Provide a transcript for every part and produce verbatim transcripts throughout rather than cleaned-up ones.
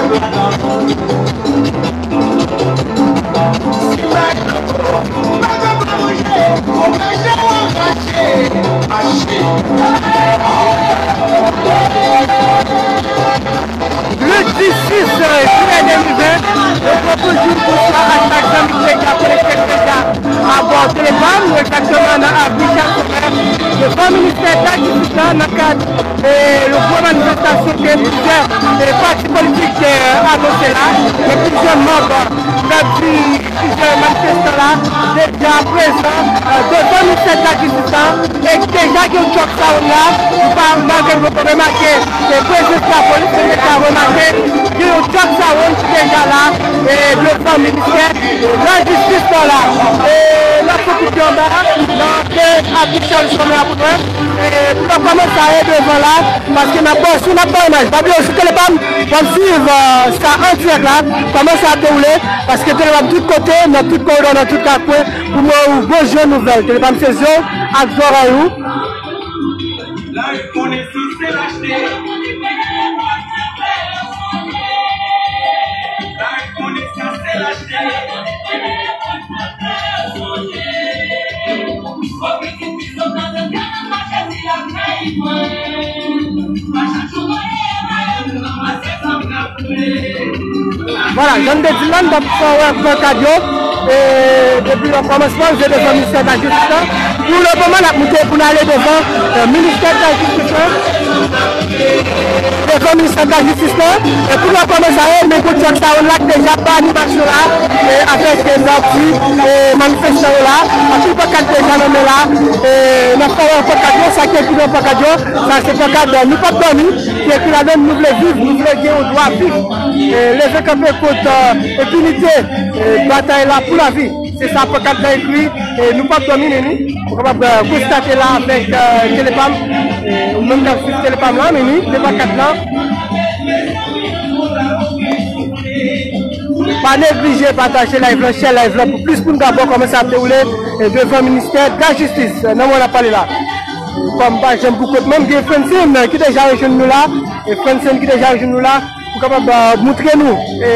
Le dis sis jiyè de mil ven, yo pran pou jou pou swa ak Jean-Michel Deja, kolekte deja abò telefòn, egzakteman nan avni Chak Somè, devan ministè lajistis la, nan kad, e, yon gwo manifestasyon ke plizyè, e, pati politik, e, anonse la, e plizyè manm nan di plizyè manifestan la deja prezan, e, devan ministè lajistis la, e deja gen yon tchòk sa yo la, nou pa, malgre nou pa remake, e, prezans lapolis, men nou ka remake, gen yon tchòk sa yo ki deja la, e, devan ministè lajistis la la. E, n ap fè kout pye anba, n ap fè afichaj sonè a pou nou, e, pou nou kòmanse ale devan la, paske n ap ba, si n ap ba imaj, pa bliye sou Telepam, w ap swiv, e, sa an dirèk la, kòman sa ap dewoule, paske Telepam tout kote, nan tout koridò, nan tout kat kwen, pou mwen ou bon jan nouvèl. Telepam se zye w ak zòrèy ou. Live konesans se lachte. Live konesans se lachte. Vwala, jan m te di l la, n t ap fè wè pankad yo, e, depi nan kòmansman, rive devan ministè lajistis la. Pou le moman, n ap moute pou n ale devan, e, ministè lajistis la. Devan ministè lajistis la. E pou nan kòmansman, e, men kout tchòk sa yo la ki deja ba animasyon la, e, avèk, e, zanti, e, manifestan yo la. Anpil pankad deja nan men la. E, n ap fè wè pankad yo, sa ki ekri nan pankad yo. Sa se pankad, e, Nou p ap dòmi. Ki ekri ladan l, nou vle viv, nou vle gen yon dwa viv. E, leve kanpe kont, e, enpinite, e, batay la pou lavi. Se sa pankad la ekri, e, Nou p ap dòmi, Nini. Ou kapab, e, konstate la avèk, e, Telepam, e, ou menm k ap swiv Telepam la, Nini, de pankad la. Pa neglije pataje live la, share live la pou plis moun ka wè kòman sa ap dewoule, e, devan ministè lajistis, e, nan moman n ap pale la. Kòm pa janm pou kont mwen, gen Francine, e, ki deja rejwenn nou la, e Francine ki deja rejwenn nou la, pou kapab, e, moutre nou, e,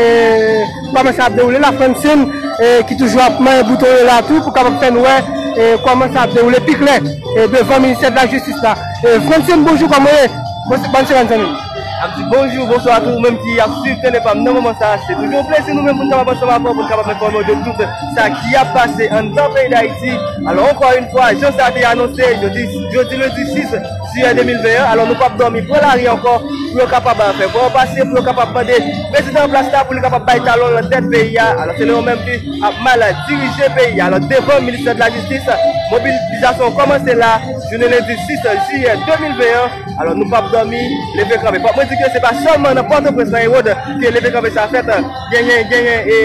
kòman sa ap dewoule la. Francine, e, ki toujou ap manyen bouton yo la tou, pou kapab fè n wè, e, kòman sa ap dewoule pi klè, e, devan ministè lajistis la. E, Francine, bonjou, kòman w ye? Bon, bòn semèn, zanmi m. Ap di bonjou, bonswa a tout ou menm ki ap swiv Telepam nan moman sa a. Se toujou yon plezi nou menm pou n kapab ansanm avè w, pou n kapab enfòme w de tout sa ki ap pase anndan peyi Dayiti. Alò, ankò yon fwa, jan sa te anonse, jodi, jodi lendi sis jiyè de mil ven an, alò, Nou p ap dòmi pran lari ankò, pou yo kapab fè vwa yo pase, pou yo kapab mande prezidan an plas la, pou li kapab bay talon l nan tèt peyi a. Alò, se li menm ki ap mal dirije peyi a. Alò, devan ministè de lajistis, mobilizasyon an kòmanse la, jounen lendi sis jiyè de mil ven an. Alò, Nou p ap dòmi, leve kanpe. Fòk mwen di ke se pa sèlman nan Pòtoprens, nan Ewòd, ke leve kanpe sa fèt. Genyen, genyen, e,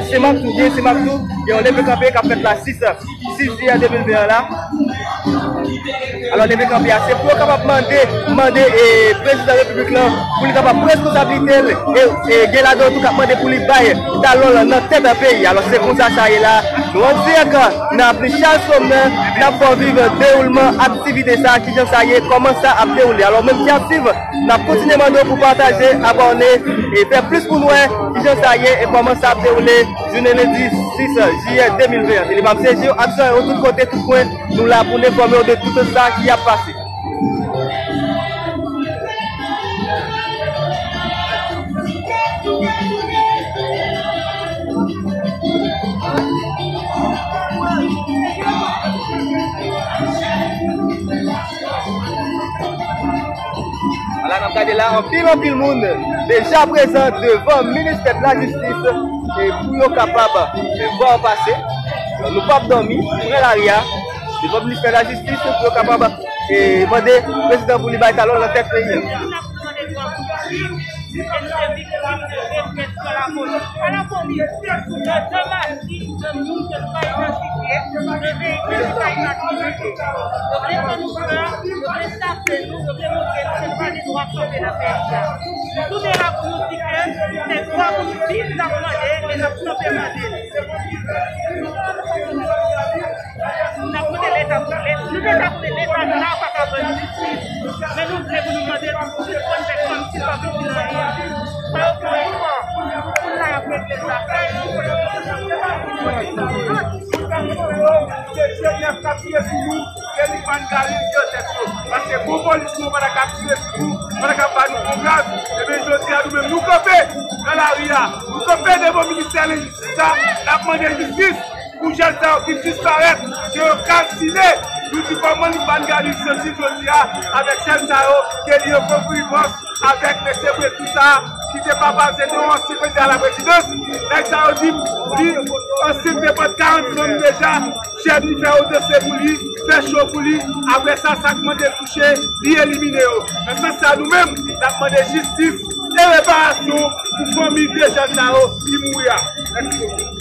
Senmak tou, genyen Senmak tou, gen yon leve kanpe k ap fèt la sis, sis jiyè de mil ven an la. Alò, leve kanpe a, se pou yo kapab mande, mande, e, prezidan repiblik lan, pou li kapab pran responsablite l, e, e, gen ladan yo tou k ap mande pou li bay talon l nan tèt peyi. Alò, se konsa sa ye la. Nou an dirèk nan avni Chal Somè, n ap fè w viv dewoulman aktivite sa, kijan sa ye, kòman sa ap dewoule. Alò, menm ki ap swiv, n ap kontinye mande w pou pataje, abòne, e fè plis pou n wè kijan sa ye e kòman sa ap dewoule jounen lendi sis jiyè de mil ven an. Telepam se je w ak zòrèy w tout kote, tout kwen, nou la pou n enfòme w de tout sa ki ap pase. Ala n ap gade la, anpil, anpil moun deja prezan devan ministè de lajistis, e pou yo kapab, e, vwa yo pase. Nou p ap dòmi, pran lari a, devan ministè de lajistis, pou yo kapab, e, mande prezidan pou li bay talon nan tèt peyi a. E nou te viktim de reprèsyon lapolis. Pa lapolis, de de masin de moun ke nou pa idantifye, de veyikil ki pa idantifye. Yo vle fè nou pè, yo vle tape nou, yo vle montre nou se nou pa gen dwa kanpe nan peyi a. Nou tounen la pou nou di ke se dwa pou nou viv n ap mande e n ap kanpe mande l. N ap mande Leta pou, nou deja konnen Leta nou la pa ka ban nou jistis, men nou vle pou nou mande l pou sispann fè kòmsi l pa vin di anyen. Sa yo fè ankò. Sou nou, ke li pa n gade yo tèt yo. Paske bon polis nou pa ta ka tire sou nou, pa ta ka ba nou bon gaz. Ebyen, jodi a, nou menm, nou kanpe nan lari a. Nou kanpe devan ministè lejistis la. N ap mande jistis pou jèn sa yo ki disparèt, ke yo kalsine. Nou di kòman li pa n gade santi jodi a avèk jèn sa yo, ke li an konivans avèk mesye Bretou sa a, ki te papa, se te yon ansyen kandida a la prezidans. Nèg sa yo di li ansyen depòte karant zòn deja, chèf li fè yo danse pou li, fè cho pou li. Apre sa, sa k mande l touche, li elimine yo. Nan sans sa, nou menm, n ap mande jistis e reparasyon pou fanmi de jèn sa yo ki mouri a. Mèsi bokou.